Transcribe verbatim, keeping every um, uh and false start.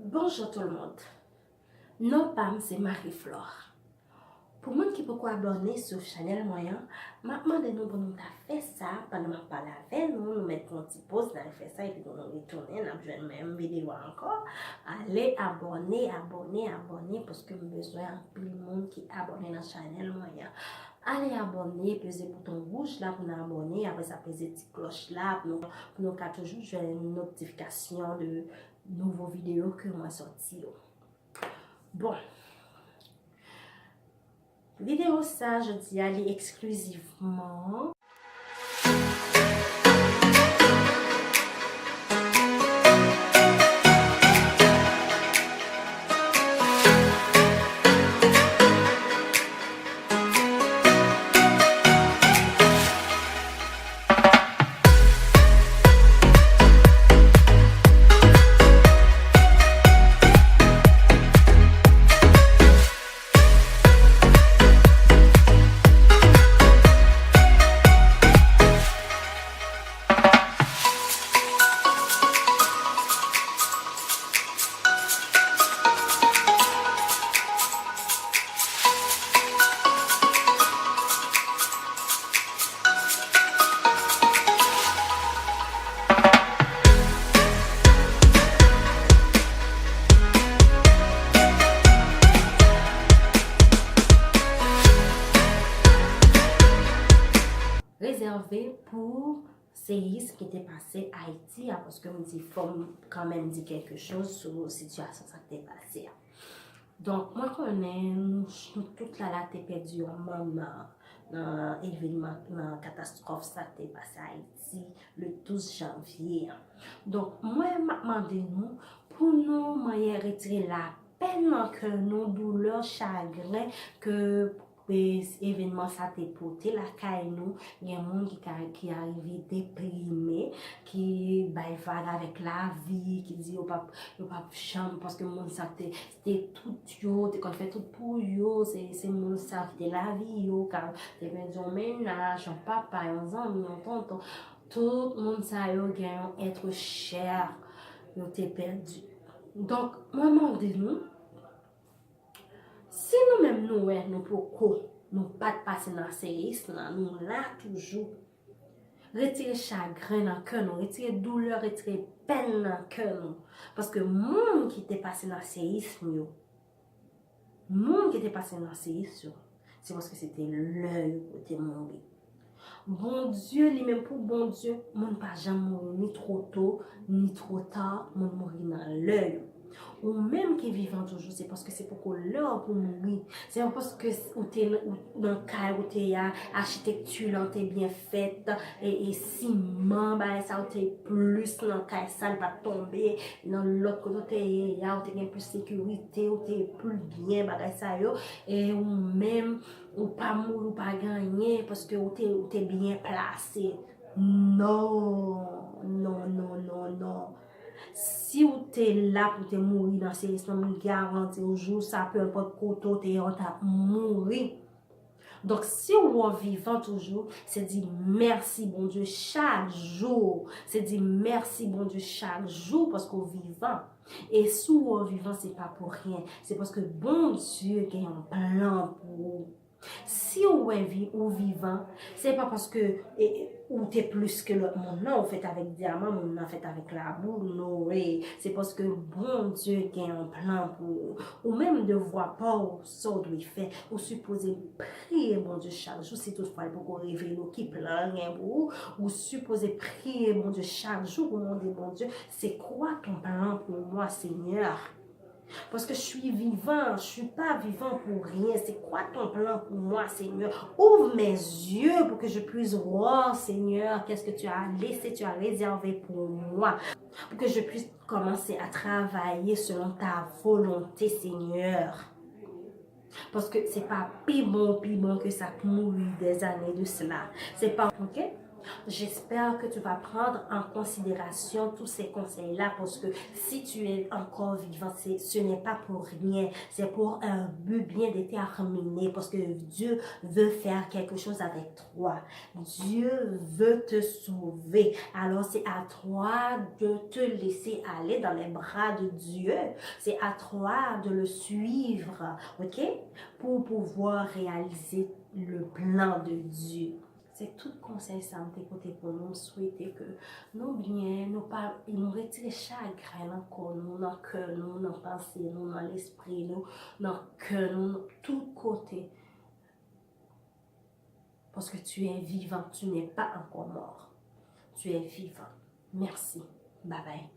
Bonjou tout moun. Non pa m se Marie Flore. Pou moun ki poko abòne sou chanèl mwen an, m ap mande nou pou nou ta fè sa pandan m ap pale avè nou, nou mèt pran ti poz, n al fè sa, epi nou retounen, n ap jwenn menm videyo a ankò. Ale abòne, abòne, abòne, paske m bezwen anpil moun ki abòne nan chanèl mwen an. Ale abòne, peze bouton wouj la pou n abòne, apre sa peze ti klòch la pou nou, pou nou ka toujou jwenn notifikasyon de nouvo videyo ke mwen sòti yo. Bon, videyo sa jodi a li eksklizivman rezève pou seyis ki te pase Ayiti a, paske m di fò m kanmenm di kèlke choz sou sitiyasyon sa k te pase a. Donk, mwen konnen nou, nou tout la, la te pèdi yon manman nan evènman, nan katastwòf sa k te pase Ayiti le douz janvye a. Donk, mwen, m ap mande nou pou nou manyè retire lapèn nan kè nou, doulè, chagren ke e, evènman sa te pote lakay nou. Gen moun ki ka, ki arive deprime, ki bay vag avèk lavi, ki di yo p ap, yo p ap janm, paske moun sa te, te tout yo, te konn fè tout pou yo, se, se moun sa ki te lavi yo, ka te pèdi yon mennaj, yon papa, yon zanmi, yon tonton. Tout moun sa yo gen yon èt chè yo te pèdi. Donk, mwen mande nou, si nou menm nou wè nou poko, nou pa t pase nan seyis lan, nou la toujou, retire chagren nan kè nou, retire doulè, retire pèn nan kè nou. Paske moun ki te pase nan seyis yo, moun ki te pase nan seyis yo, se paske se te lè yo pou te mouri. Bondye, li menm pou Bondye, moun pa janm mouri ni two to, ni two ta, moun mouri nan lè yo. Ou menm ki vivan toujou, se paske se poko lè w pou mouri. Se pa paske ou te nan, ou nan kay ou te a, achitekti lan te byen fèt, e, e siman, bagay sa ou te plis nan kay sa, li pa t tonbe, nan lòt kote ou te ye a, ou te gen plis sekirite, ou te plis byen, bagay sa yo, e ou menm, ou pa mouri, ou pa gen anyen, paske ou te, ou te byen plase. Non, non, non, non, non. Si ou te la pou te mouri nan seyis lan, m garanti w jou sa, pe enpòt kote ou te ye, ou t ap mouri. Donk, si w vivan toujou, se di mèsi Bondye chak jou. Se di mèsi Bondye chak jou paske w vivan. E si w vivan, se pa pou ryen. Se paske Bondye gen yon plan pou ou. Si w wè vi, ou vivan, se pa paske, e, ou te plis ke lòt moun nan, ou fèt avèk dyaman, moun nan fèt avèk labou, no way. Se paske Bondye gen yon plan pou ou. Ou menm devwa pa w, sa w dwe fè, ou sipoze priye Bondye chak jou, si toutfwa l poko revele w ki plan l gen pou ou, ou sipoze priye Bondye chak jou pou mande Bondye, c'est quoi ton plan pour moi, Seigneur? Parce que je suis vivant, je suis pas vivant pour rien. C'est quoi ton plan pour moi, Seigneur? Ouvre mes yeux pour que je puisse voir, Seigneur, qu'est-ce que tu as laissé, tu as réservé pour moi, pour que je puisse commencer à travailler selon ta volonté, Seigneur. Paske se pa pi bon, pi bon ke sa k mouri des années de cela. Se pa, ok? J'espère que tu vas prendre en considération tous ces conseils-là parce que si tu es encore vivant, c'est, ce n'est pas pour rien. C'est pour un but bien déterminé parce que Dieu veut faire quelque chose avec toi. Dieu veut te sauver. Alors c'est à toi de te laisser aller dans les bras de Dieu. C'est à toi de le suivre, ok? Pour pouvoir réaliser le plan de Dieu. Se tout konsèy sa m te pote pou nou. M swete ke nou byen, nou pa, nou retire chagren nan kò nou, nan kè nou, nan panse nou, nan lespri nou, nan kè nou, nan tout kote. Parce que tu es vivant, tu n'es pas encore mort. Tu es vivant. Merci. Bye bye.